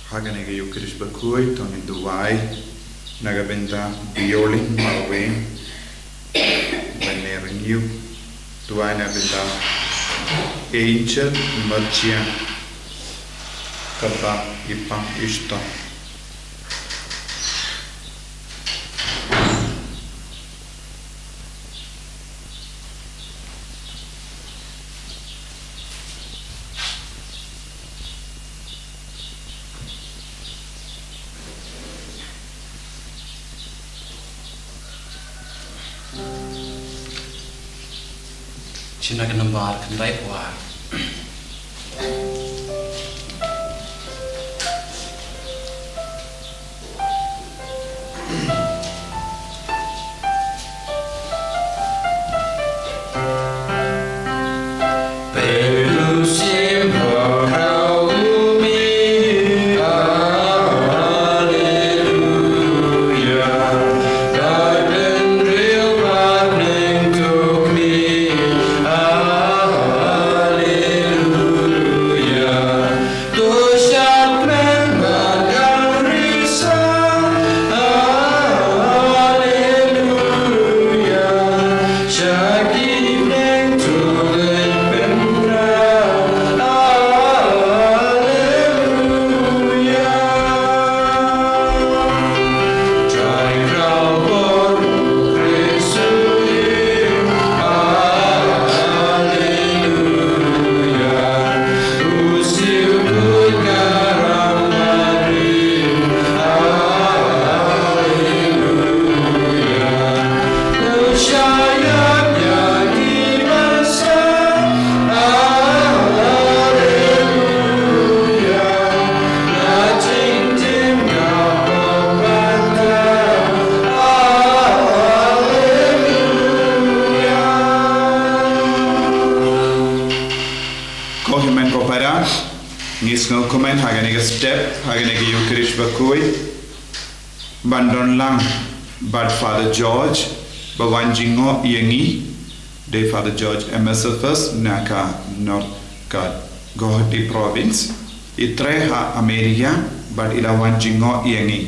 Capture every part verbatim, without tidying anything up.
Ha kane ka Ïukharist bakhuid to ngin duwai na ka bynta Biorling Marwei, Bane Rengyu, duwai na ka bynta Angel Marjiang, kata i pang i shtong. Shim na ka nambar khyndai phew ar. Ko hynmen ko para, ngi sngewkmen ha kane ka step, ha kane ka Ïukharist bakhuid, ban don lang bad Father George, ba wan jngoh ïa ngi, dei Father George M S F S na ka North Guwahati Province, i trei ha America, bad i la wan jngoh ïa ngi.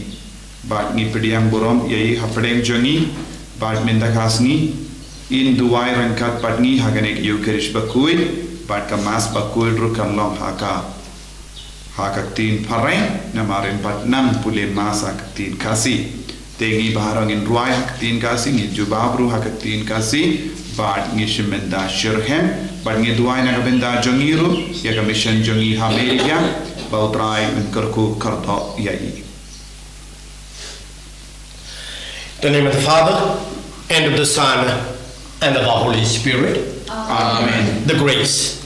Bad ngi pdiang burom ïa i hapdeng jong ngi, bad mynta ka sngi, in duwai ryngkat bad ngi ha kane ka Ïukharist bakhuid, bad ka Mass bakhuid ruh kan long ha ka, ha ka ktien phareng, namar in pat nang pule Mass ha ka ktien Khasi. Te ngi baroh ngin rwai ha ka ktien Khasi, ngin jubab ruh ha ka ktien Khasi, bad ngi shim bynta shitrhem, bad ngi duwai na ka bynta jong ngi ruh, ïa ka mission jong ngi ha America, ba U Trai un kyrkhu kyrdoh ïa i. In the name of the Father, and of the Son, and of the Holy Spirit. Amen. The grace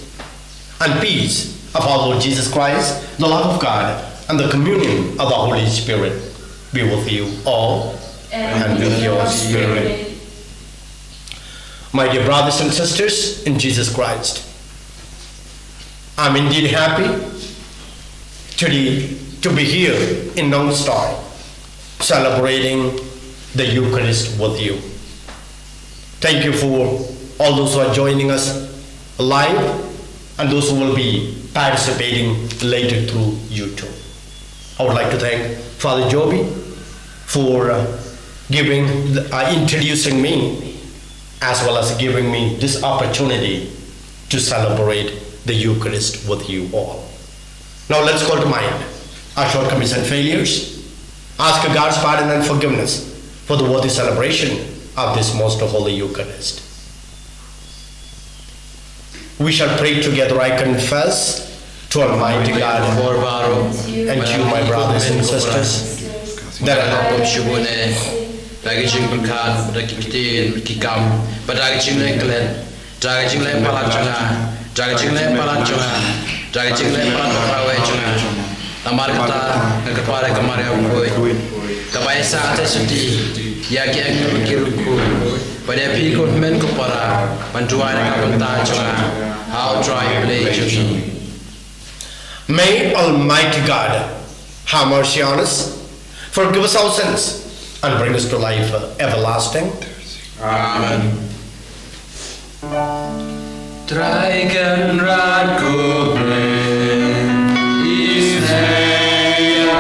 and peace of our Lord Jesus Christ, the love of God, and the communion of the Holy Spirit be with you all and with your spirit. My dear brothers and sisters in Jesus Christ, I'm indeed happy to be, to be here in Nongstoiñ, celebrating the Eucharist with you. Thank you for all those who are joining us live and those who will be participating later through YouTube. I would like to thank Father Joby for, uh, giving, the, uh, introducing me, as well as giving me this opportunity to celebrate the Eucharist with you all. Now let's call to mind our shortcomings and failures. Ask God's pardon and forgiveness for the worthy celebration of this most holy Eucharist. We shall pray together. I confess to Almighty God and to you, my brothers and sisters, that I have Da ka jingleh palat jong nga, da ka jingleh palat jong nga, da ka jingleh palat bakhraw jong nga. Namar kata nga kyrpad ïa ka Maria bakhuid, kaba ïasangeh suti ïa ki angel bad ki riewkhuid, bad ïa phi ko hynmen ko para, ban duwai na ka bynta jong nga ha U Trai U Blei jong ngi. May Almighty God have mercy on us, forgive us our sins, and bring us to life everlasting. Amen. Trai Kynrad, khublei ïa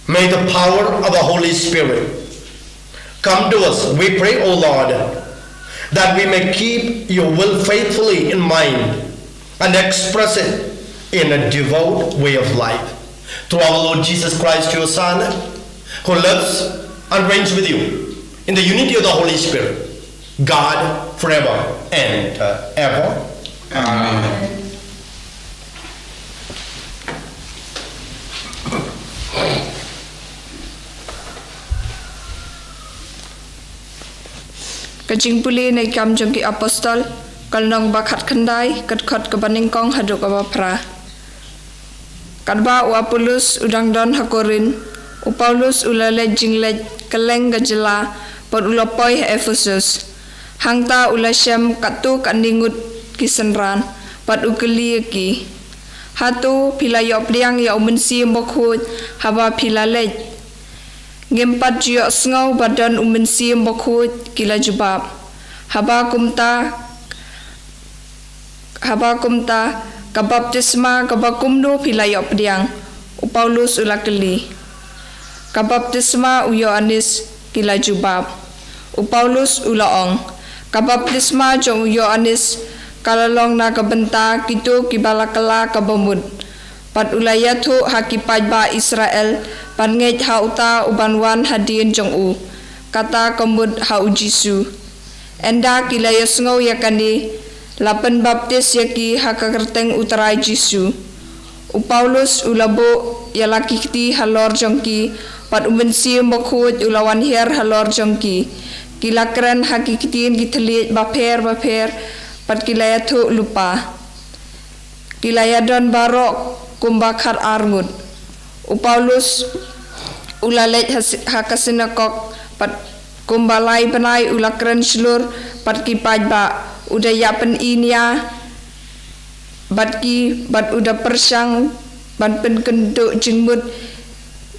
May the power of the Holy Spirit come to us, we pray, O Lord, that we may keep your will faithfully in mind and express it in a devout way of life. Through our Lord Jesus Christ, your Son, who lives and reigns with you in the unity of the Holy Spirit, God, forever and uh, ever. Amen. Ka jingpule na ki Kam jong ki Apostol, ka lynnong ba khatkhyndai, ka dkhot kaba nyngkong haduh kaba phra. Katba u Apollos u dang don ha Korinth, u Paulus u la leit jingleit kylleng ka jylla, bad u la poi ha Ephesus. Hangta u la shem katto katne ngut ki synran, bad u kylli ïa ki: Hato phi la ïoh pdiang ïa u Mynsiem Bakhuid haba phi la leit? Ngim pat ju ïohsngew ba don u Mynsiem Bakhuid, ki la jubab. Haba kumta, haba kumta, ka baptisma kaba kumno phi la ïoh pdiang? U Paulus u la kylli. Ka baptisma u Ïoannis, ki la jubab. U Paulus u la ong: Ka baptisma jong u Ïoannis ka la long na ka bynta kito kiba la kylla kaba mut. Bad u la ïathuh ha ki paidbah Israel ban ngeit ha uta uban wan hadien jong u, kata ka mut ha u Jisu. Ynda ki la ïohsngew ïa kane, la pynbaptis ïa ki ha ka kyrteng u Trai Jisu. U Paulus u la buh ïa la ki kti halor jong ki, bad u Mynsiem Bakhuid u la wan hiar halor jong ki. Ki la kren ha ki ktien ki thylliej bapher bapher, bad ki la ïathuh lypa. Ki la ïadon baroh kumba khatar ngut. U Paulus u la leit ha si-, ha ka sinagog, bad kumba lai bnai u la kren shlur bad ki paidbah, u da ïapyni nia bad ki, bad u da pyrshang ban pynkynduh jingmut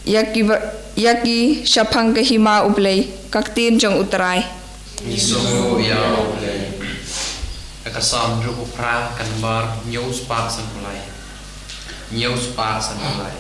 ïa ki ba, ïa ki shaphang ka hima U Blei. Ka ktien jong U Trai. Ngi sngewbha ïa U Blei. Ka Salm hynriewphew phra, ka nambar hynñiewspah sanphew lai. Hynñiewspah sanphew lai.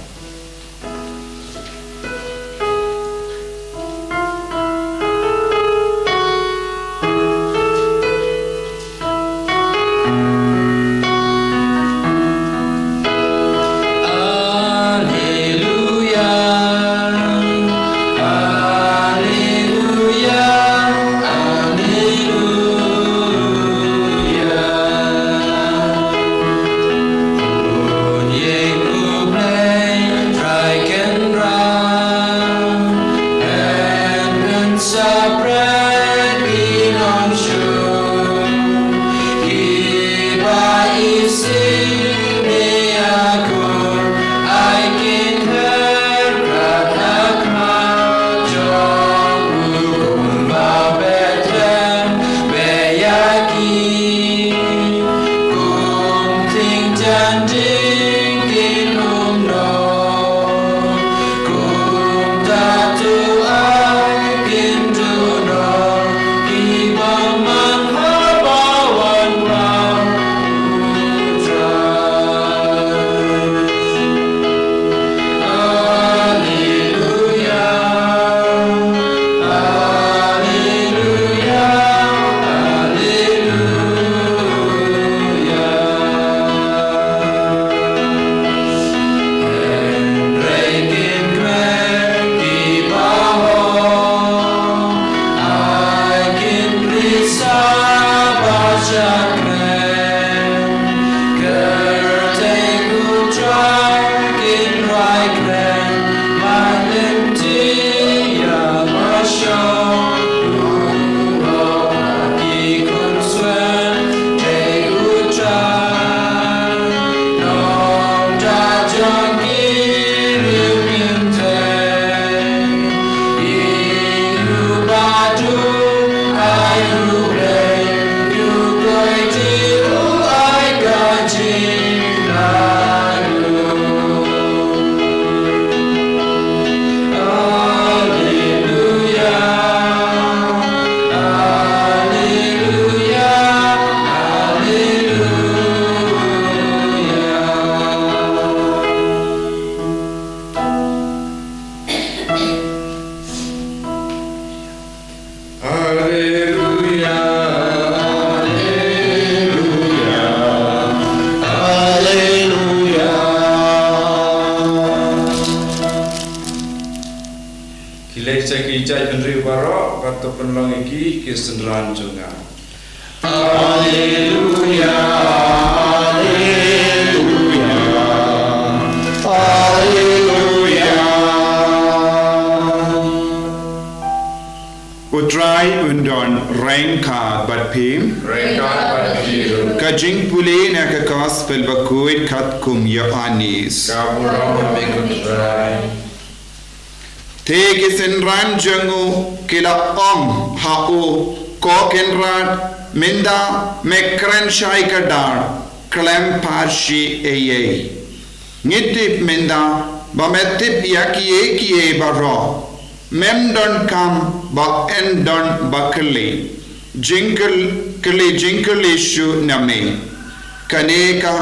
Leit sha ki jaitbynriew baroh bad to pynlong ïa ki ki synran jong nga. Alleluia, alleluia, alleluia. U Trai un don ryngkat bad phi. Ryngkat bad phi ruh. Ka jingpule na ka Gospel bakhuid katkum u Ïoannis. Ka burom ïa me ko Trai. Te ki synran jong u ki la ong ha u, ko Kynrad, mynta me kren shai kdar, khlem pyrshah ei ei. Ngi tip mynta ba me tip ïa kiei kiei baroh. Mem donkam ba yn don ba kylli. Jingkyl-, kylli jingkylli shuh na me. Kane ka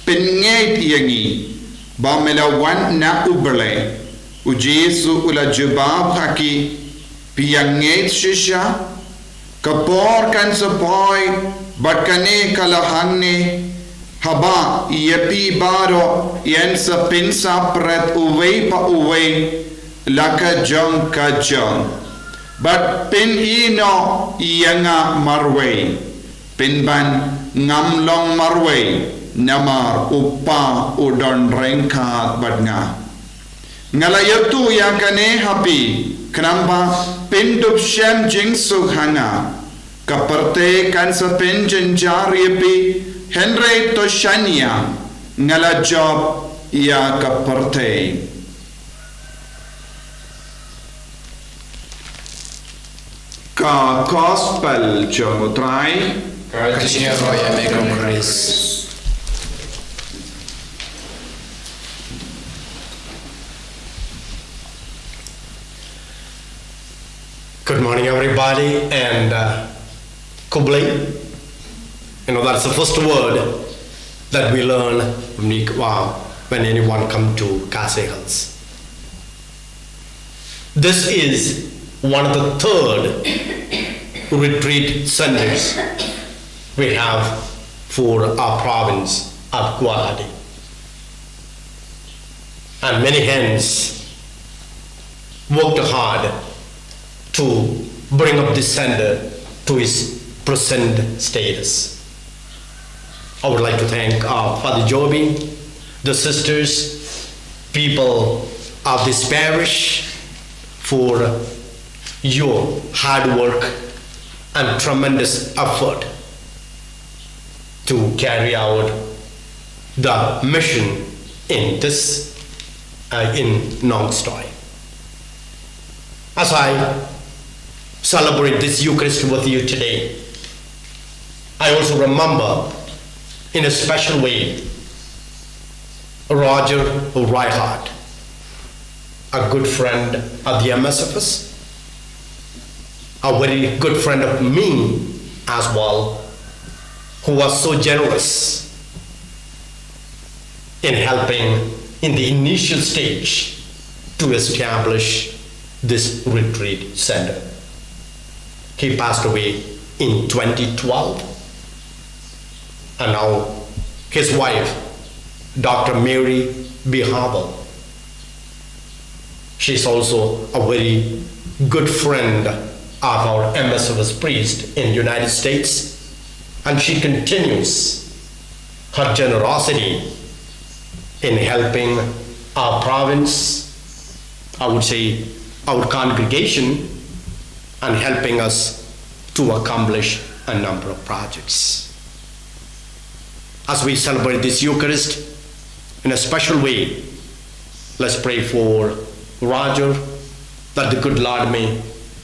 pynngeit ïa ngi ba me la wan na U Blei. U Jisu u la jubab ha ki, phi ïa ngeit shisha? Ka por kan sa poi, bad kane ka la hangne, haba ïa phi baroh yn sa pynsah pret uwei pa uwei la ka jong ka jong. Bad phin ïehnoh ïa nga marwei. Pynban ngam long marwei, namar U Kpa u don ryngkat bad nga. Nga la ïathuh ïa kane ha phi, khnang ba phin dup shem jingsuk ha nga. Ka pyrthei kan sa pynjynjar ïa phi, hynrei to shaniah, nga la jop ïa ka pyrthei. Ka Gospel jong U Trai. Ka jingïaroh ïa me ko Khrist. Good morning, everybody, and, uh, khublei. You know, that's the first word that we learn when we, uh, when anyone come to Khasi Hills. This is one of the third retreat centers we have for our province of Guwahati. And many hands worked hard to bring up this center to its present status. I would like to thank, uh, Father Jobi, the sisters, people of this parish for your hard work and tremendous effort to carry out the mission in this, uh, in Nongstoin. As I celebrate this Eucharist with you today, I also remember in a special way Roger Reichardt, a good friend of the M S F S, a very good friend of me as well, who was so generous in helping in the initial stage to establish this retreat center. He passed away in twenty twelve, and now his wife, Doctor Mary B. Havel, she's also a very good friend of our M S F S priest in United States, and she continues her generosity in helping our province, I would say our congregation, and helping us to accomplish a number of projects. As we celebrate this Eucharist in a special way, let's pray for Roger, that the good Lord may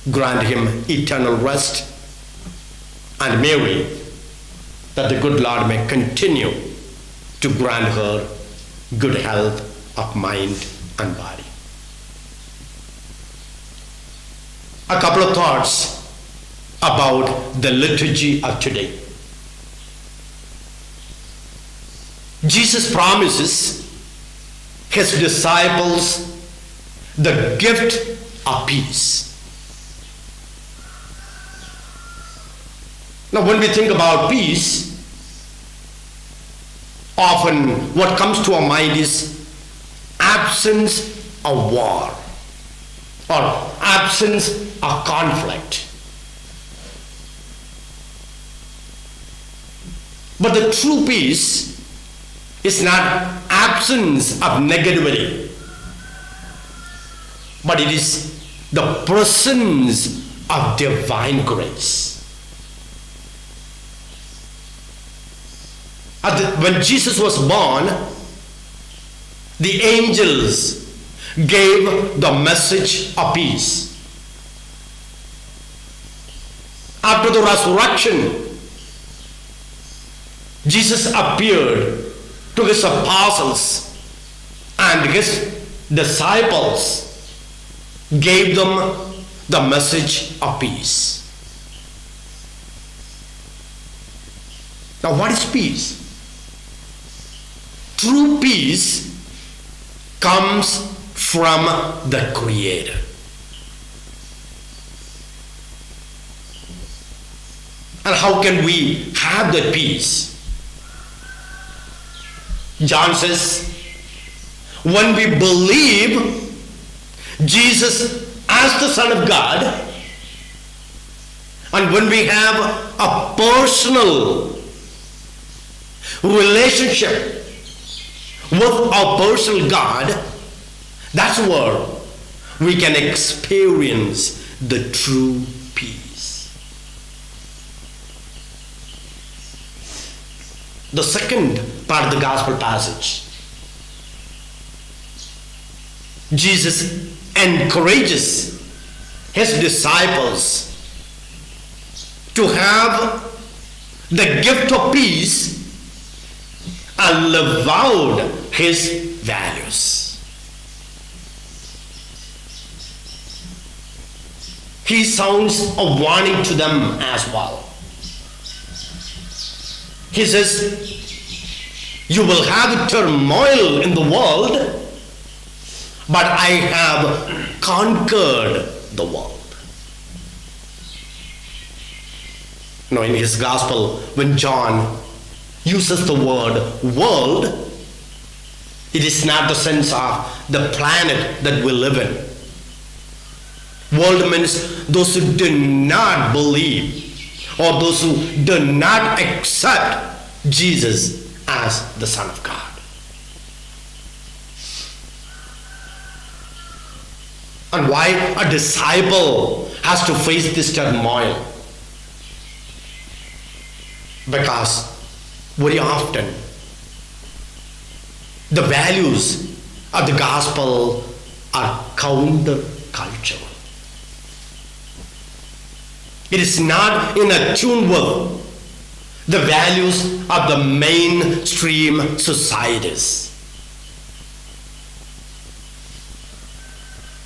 grant him eternal rest, and Mary, that the good Lord may continue to grant her good health of mind and body. A couple of thoughts about the liturgy of today. Jesus promises his disciples the gift of peace. Now, when we think about peace, often what comes to our mind is absence of war. or absence of conflict. But the true peace is not absence of negativity, but it is the presence of divine grace. At the- when Jesus was born, the angels gave the message of peace. After the resurrection, Jesus appeared to his apostles and his disciples, gave them the message of peace. Now, what is peace? True peace comes from the Creator. And how can we have that peace? John says, when we believe Jesus as the Son of God, and when we have a personal relationship with our personal God, that's where we can experience the true peace. The second part of the gospel passage, Jesus encourages his disciples to have the gift of peace and live out his values. He sounds a warning to them as well. He says, you will have turmoil in the world, but I have conquered the world. Now, in his gospel, when John uses the word world, it is not the sense of the planet that we live in. World means those who do not believe or those who do not accept Jesus as the Son of God. And why a disciple has to face this turmoil? Because very often the values of the gospel are countercultural. It is not in attune with the values of the mainstream societies.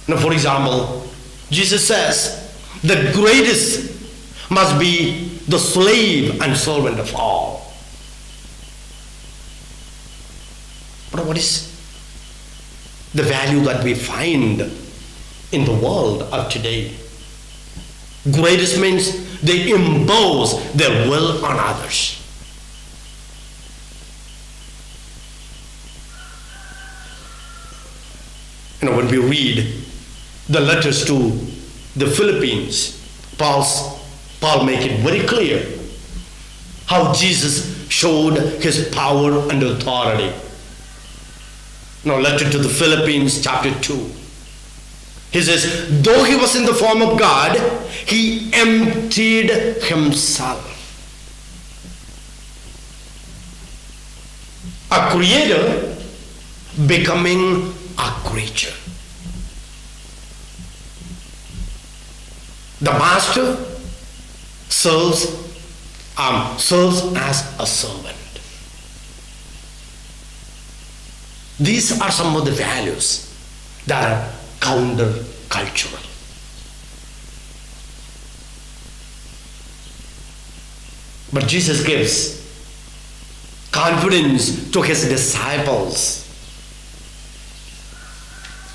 Now, for example, Jesus says, the greatest must be the slave and servant of all. But what is the value that we find in the world of today? Greatest means they impose their will on others. You know, when we read the letters to the Philippians, Paul's, Paul make it very clear how Jesus showed his power and authority. Now, letter to the Philippians, chapter two. He says, though he was in the form of God, he emptied himself. A creator becoming a creature. The master serves, um, serves as a servant. These are some of the values that are countercultural. But Jesus gives confidence to his disciples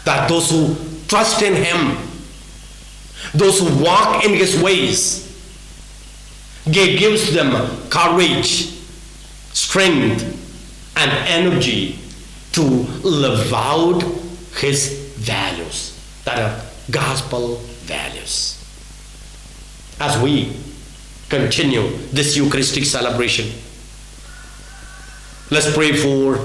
that those who trust in him, those who walk in his ways, he gives them courage, strength, and energy to live out his values that are gospel values. As we continue this Eucharistic celebration, let's pray for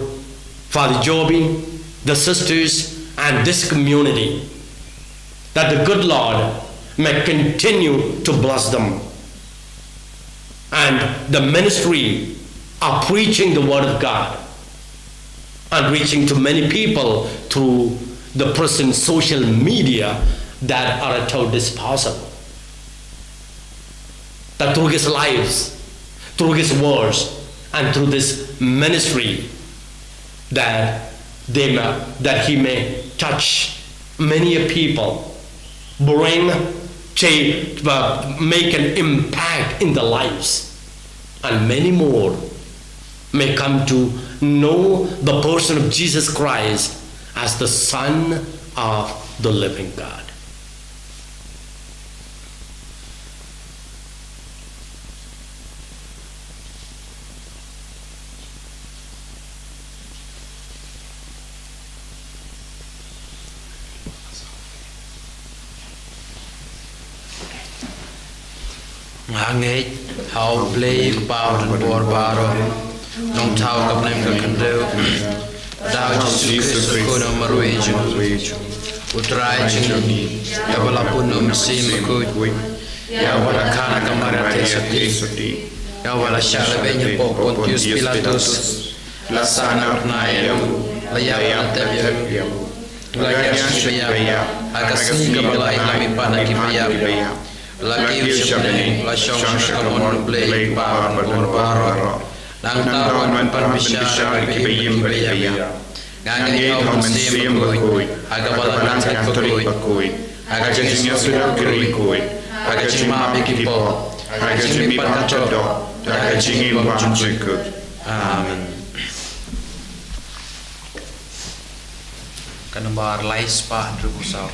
Father Joby, the sisters, and this community, that the good Lord may continue to bless them and the ministry of preaching the word of God and reaching to many people through the present social media that are at our disposal. That through his lives, through his words, and through this ministry, that they may, that he may touch many a people, bring, cha-, uh, make an impact in the lives, and many more may come to know the person of Jesus Christ as the Son of the living God. Nga ngeit ha U Blei Kpa uba don bor baroh, Nongthaw ka bneng ka khyndew, da U Jisu Khrist u Khun u marwei jong ngi, U Trai jong ngi, ïa uba la pun na U Mynsiem Bakhuid, ïa uba la kha na ka Maria Theisotti, ïa uba la shah lehbeiñ hapoh Pontius Pilatus, la sah na u tnga ïew, la ïap, la tep ïew, la ïaid sha ki ba ïap, ha ka sngi kaba lai la mihpat na ki ba ïap, la kiew sha bneng, la shong sha ka mon U Blei Kpa uba don bor baroh. Nangta un wan ban pynbishar ïa ki ba ïeit bad ki ba ïap. Nga ngeit ha U Mynsiem Bakhuid, ha ka Balang Katholik bakhuid, ha ka jingïasyrdoh kyrkhu, ha ka jingmap ïa ki pop, ha ka jingmihpat ka doh, ha ka jingim bymjukut. Amen. Ka nombar lai spah hynriewphew saw.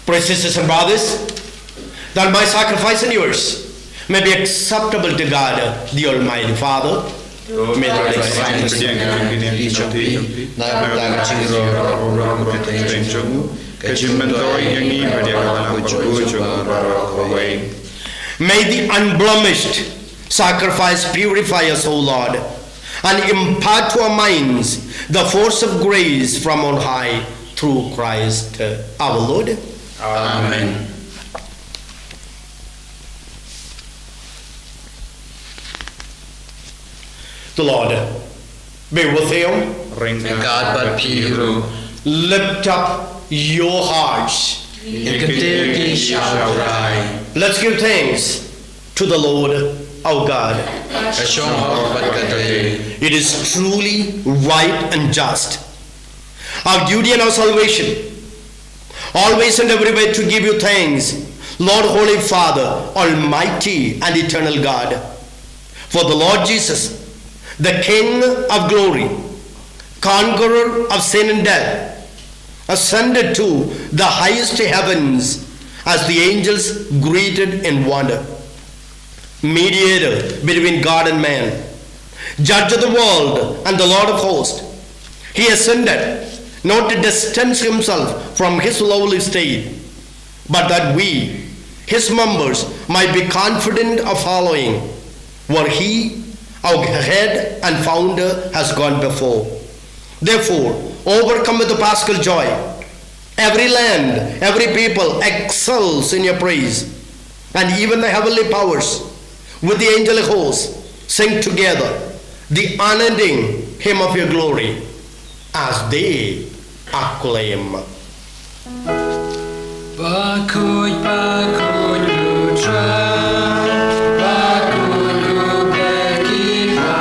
Pray, sisters and brothers, that my sacrifice and yours may be acceptable to God, the Almighty Father. May the Lord accept this. May the unblemished sacrifice purify us, O Lord, and impart to our minds the force of grace from on high, through Christ, uh, our Lord. Amen. The Lord be with you. Ryngkat bad phi ruh. Lift up your hearts. Ngi kyntiew ki sha U Trai. Let's give thanks to the Lord our God. Ka shong hok bad ka dei. It is truly right and just, our duty and our salvation, always and everywhere to give you thanks, Lord, Holy Father, Almighty and Eternal God. For the Lord Jesus, the King of glory, conqueror of sin and death, ascended to the highest heavens as the angels greeted in wonder. mediator between God and man, judge of the world and the Lord of hosts. He ascended not to distance himself from his lowly state, but that we, his members, might be confident of following where he, our head and founder, has gone before. Therefore, overcome with the Paschal joy, every land, every people excels in your praise, and even the heavenly powers with the angelic hosts sing together the unending hymn of your glory as they acclaim. Bakhuid, bakhuid, U Trai, bakhuid, U Blei ki kpa,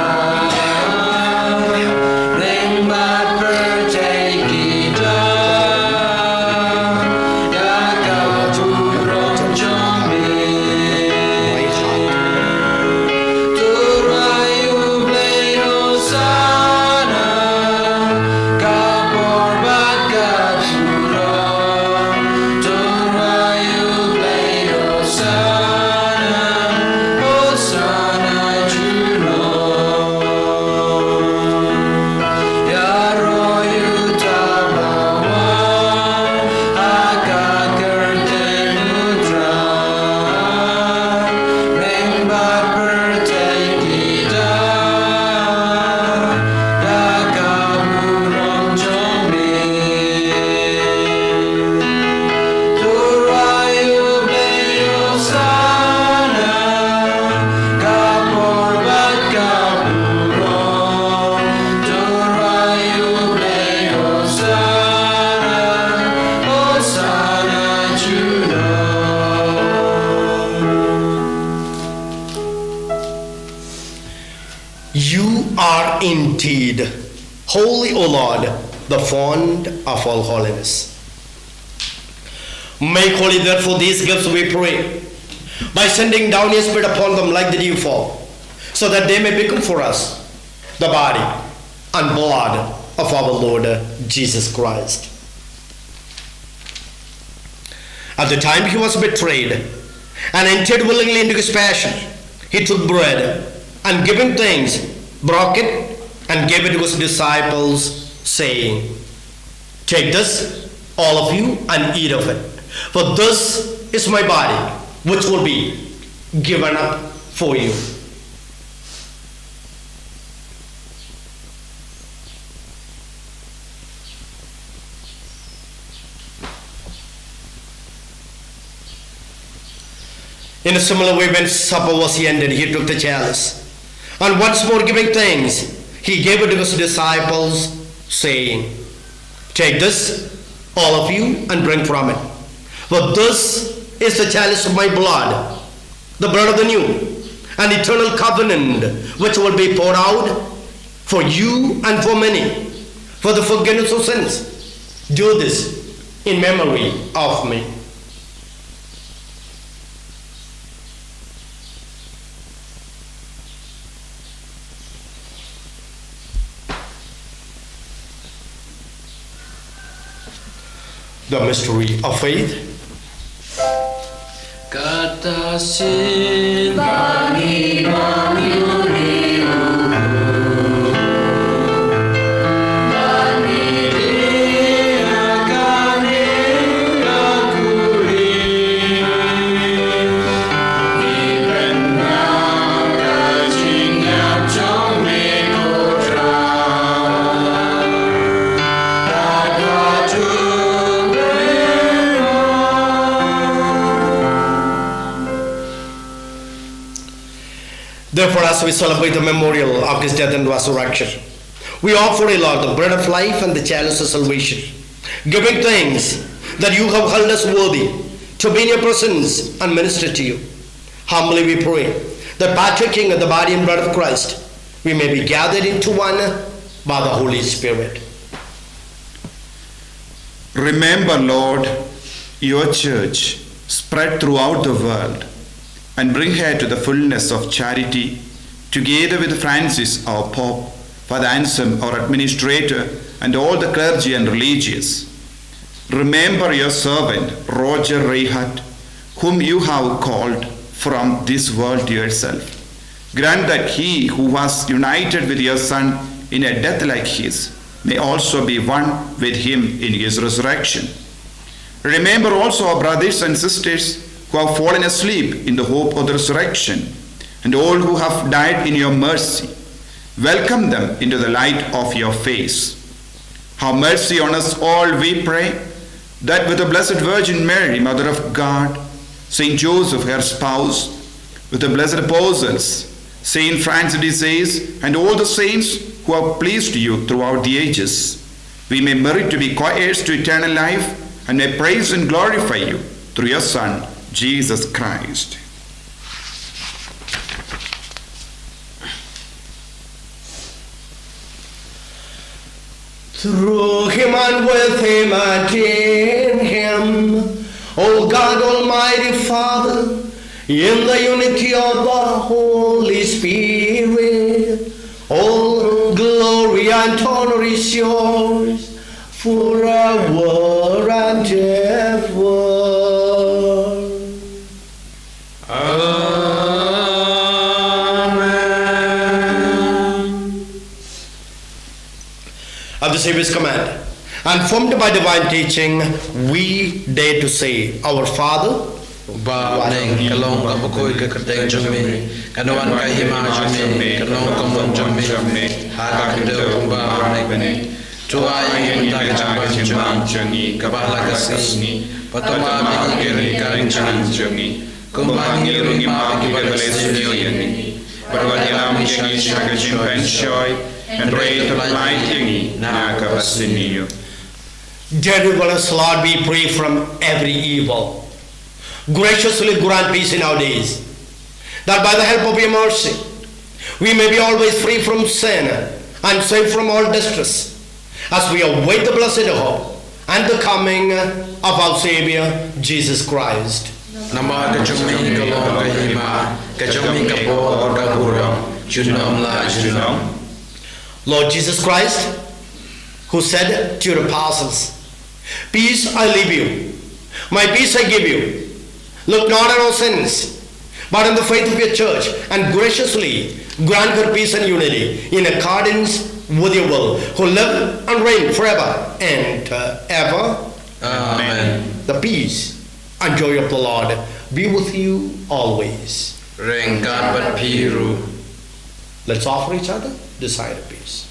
lyngba pyrthei ki da, ïa ka burom jong me. To rwai U Blei Hosana, ka bor bad ka burom. To rwai U Blei Hosana, Hosana junom. Ïaroh uta uba wan ha ka kyrteng U Trai, lyngba pyrthei ki da, da ka burom jong me. To rwai U Blei Hosana, ka bor bad ka burom. To rwai U Blei Hosana, Hosana junom. You are indeed holy, O Lord, the font of all holiness. Make holy, therefore, these gifts, we pray, by sending down your Spirit upon them like the dewfall, so that they may become for us the body and blood of our Lord Jesus Christ. At the time he was betrayed and entered willingly into his passion, he took bread and, giving thanks, broke it and gave it to his disciples, saying, "Take this, all of you, and eat of it. For this is my body, which will be given up for you." In a similar way, when supper was ended, he took the chalice, and once more giving thanks, he gave it to his disciples, saying, "Take this, all of you, and drink from it. For this is the chalice of my blood, the blood of the new and eternal covenant, which will be poured out for you and for many for the forgiveness of sins. Do this in memory of me." The mystery of faith. Kata sin bani bang yuri uku. Bani dia kane akuri. Iben na ka jingïap jong me ko Trai. Therefore, as we celebrate the memorial of his death and resurrection, we offer, O Lord, the bread of life and the chalice of salvation, giving thanks that you have held us worthy to be in your presence and minister to you. Humbly we pray that, partaking of the body and blood of Christ, we may be gathered into one by the Holy Spirit. Remember, Lord, your church spread throughout the world, and bring her to the fullness of charity, together with Francis, our Pope, Father Anselm, our administrator, and all the clergy and religious. Remember your servant, Roger Reihart, whom you have called from this world to yourself. Grant that he who was united with your Son in a death like his may also be one with him in his resurrection. Remember also our brothers and sisters who have fallen asleep in the hope of the resurrection, and all who have died in your mercy. Welcome them into the light of your face. Have mercy on us all, we pray, that with the Blessed Virgin Mary, Mother of God, Saint Joseph, her spouse, with the blessed apostles, Saint Francis de Sales, and all the saints who have pleased you throughout the ages, we may merit to be co-heirs to eternal life and may praise and glorify you through your Son, Jesus Christ. Through him and with him and in him, O God, Almighty Father, in the unity of the Holy Spirit, all glory and honor is yours forever and ever. Amen. At the Savior's command, and formed by divine teaching, we dare to say, Our Father, Uba ha bneng, ka long kaba khuid ka kyrteng jong me, kan wan ka hima jong me, kan long ka mon jong me ha ka khyndew kumba ha bneng. To ai ïa ngi mynta ka jingbam jong ngi kaba ha la ka sngi, bad to map ïa ngi ki jingkyrmen jong ngi, kumba ngi ruh ngi map ïa kiba la sniew ïa ngi. Bad wat ïalam ïa ngi sha ka jingpynshoi, hynrei to pyllait ïa ngi na kaba sniew. Deliver us, Lord, we pray, from every evil. Graciously grant peace in our days, that by the help of your mercy, we may be always free from sin and safe from all distress, as we await the blessed hope and the coming of our Savior, Jesus Christ. Namar ka jong me ka long ka hima, ka jong me ka bor, ka burom, junom la junom. Lord Jesus Christ, who said to your apostles, "Peace I leave you, my peace I give you." Look not on our sins, but on the faith of your church, and graciously grant her peace and unity in accordance with your will, who live and reign forever and uh, ever. Amen. The peace and joy of the Lord be with you always. Ryngkat bad phi ruh. Let's offer each other the sign of peace.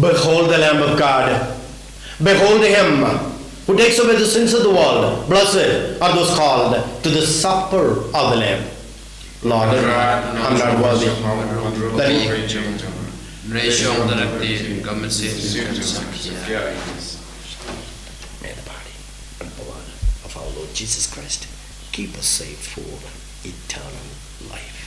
Behold the Lamb of God. Behold him who takes away the sins of the world. Blessed are those called to the supper of the Lamb. Lord, I'm not worthy that you may the body and blood of our Lord Jesus Christ keep us safe for eternal life.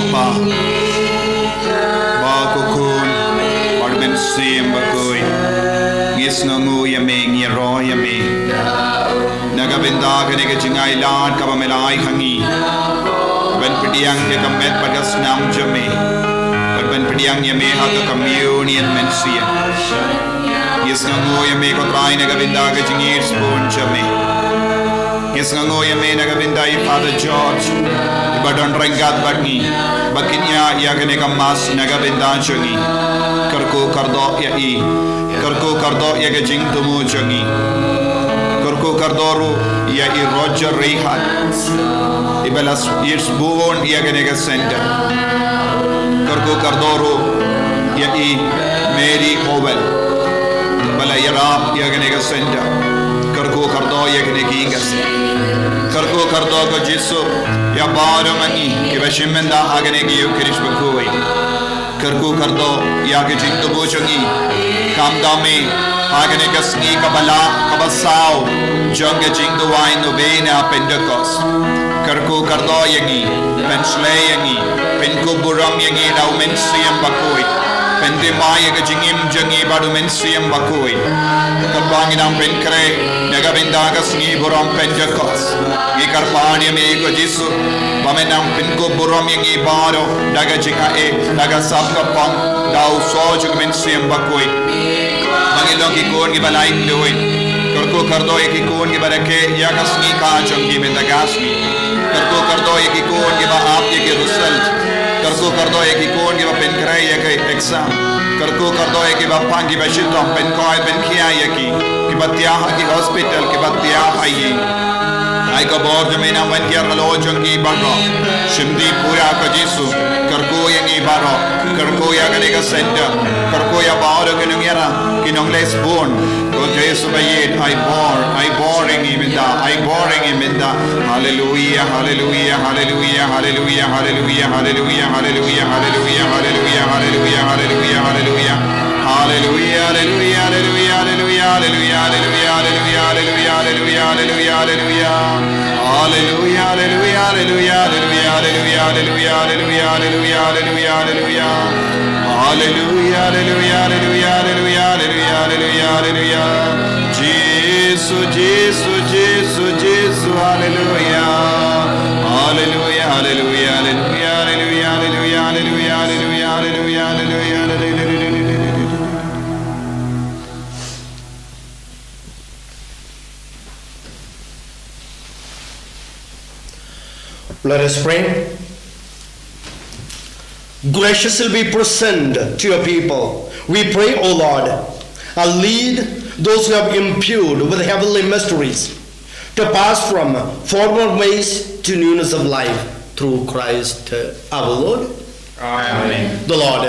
Kpa, ko Pa, bad ko Khun, bad u Mynsiem Bakhuid. Ngi sngewnguh ïa me, ngi ïaroh ïa me na ka bynta kane ka jingailad kaba me la ai ha ngi, ban pdiang ïa ka met bad ka snam jong me, bad ban pdiang ïa me ha ka communion mynsiem. Ngi sngewnguh ïa me, ko Trai, na ka bynta ka jingïeit sbun jong me. Ngi sngewnguh ïa me na ka bynta i Father George, iba don ryngkat bad ngi, ba kynja ïa kane ka Mass na ka bynta jong ngi. Kyrkhu kyrdoh ïa i. Kyrkhu kyrdoh ïa ka jingthmu jong ngi. Kyrkhu kyrdoh ruh ïa i Roger Rehat, iba la ïeit sbun ïa kane ka center. Kyrkhu kyrdoh ruh ïa i Mary Howell, ba la ïarap ïa kane ka center. Kyrkhu kyrdoh ïa kine ki ïing ki sem. Kyrkhu kyrdoh, ko Jisu, ïa baroh ma ngi kiba shim bynta ha kane ka Ïukharist bakhuid. Kyrkhu kyrdoh ïa ka jingthmu jong ngi, khamtam eh ha kane ka sngi kaba lah, kaba saw jong ka jingduwai novena Pentecost. Kyrkhu kyrdoh ïa ngi, pynshlei ïa ngi, pynkup burom ïa ngi da u Mynsiem Bakhuid, pynthymmai ïa ka jingim jong ngi bad u Mynsiem Bakhuid. Kyrpad, ngi dang pynkhreh na ka bynta ka sngi burom Pentecost. Ngi kyrpad ïa me, ko Jisu, ba men nang pynkup burom ïa ngi baroh da ka jingaiei, da ka sap ka phong, da u soh jong u Mynsiem Bakhuid. Ba ngin long ki khun kiba laitluid. Kyrkhu kyrdoh ïa ki khun kiba rakhe ïa ka sngi ka jong ki mynta ka sngi. Kyrkhu kyrdoh ïa ki khun kiba ap ïa ki result. Kyrkhu kyrdoh ïa ki khun kiba pynkhreh ïa ki exam. Kyrkhu kyrdoh ïa kiba pang kiba shitom, pynkhuid pynkhiah ïa ki, kiba thiah ha ki hospital, kiba thiah ha ïing. Ai ka bor jong me nang wan kiar halor jong ki baroh. Shim dih pura, ko Jisu. Kyrkhu ïa ngi baroh. Kyrkhu ïa kane ka center. Kyrkhu ïa baroh ki nongïarap, ki nongleh sbun. Ko Jisu ba ïeit, ai bor, ai bor ïa ngi mynta, ai bor ïa ngi mynta. Haleluia, haleluia, haleluia, haleluia, haleluia, haleluia, haleluia, haleluia, haleluia, haleluia, haleluia, haleluia. Haleluia, haleluia, haleluia, haleluia, haleluia, haleluia, haleluia, haleluia, haleluia, haleluia. Haleluia, haleluia, haleluia, haleluia, haleluia, haleluia, haleluia, haleluia, haleluia. Haleluia, haleluia, haleluia, haleluia, haleluia, haleluia, haleluia. Jisu, Jisu, Jisu, Jisu, haleluia. Haleluia, haleluia, haleluia, haleluia, haleluia, haleluia, haleluia, haleluia, haleluia, haleluia. Let us pray. Graciously be present to your people, we pray, O Lord, and lead those who have imbued with heavenly mysteries to pass from former ways to newness of life through Christ our Lord. Amen. The Lord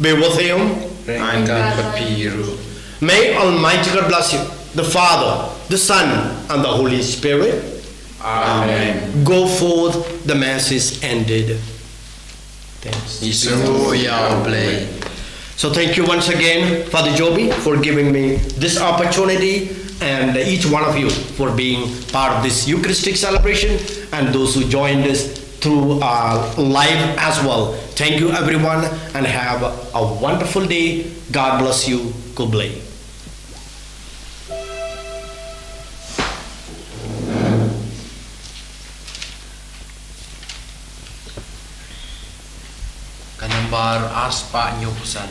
be with him. Bad phi ruh. May Almighty God bless you, the Father, the Son, and the Holy Spirit. Amen. Go forth, the Mass is ended. Thanks. Ngi sngewnguh ïa U Blei. So thank you once again, Father Joby, for giving me this opportunity, and each one of you for being part of this Eucharistic celebration, and those who joined us through our live as well. Thank you, everyone, and have a wonderful day. God bless you. Khublei. Ka nambar ar spah hynñiew phew san.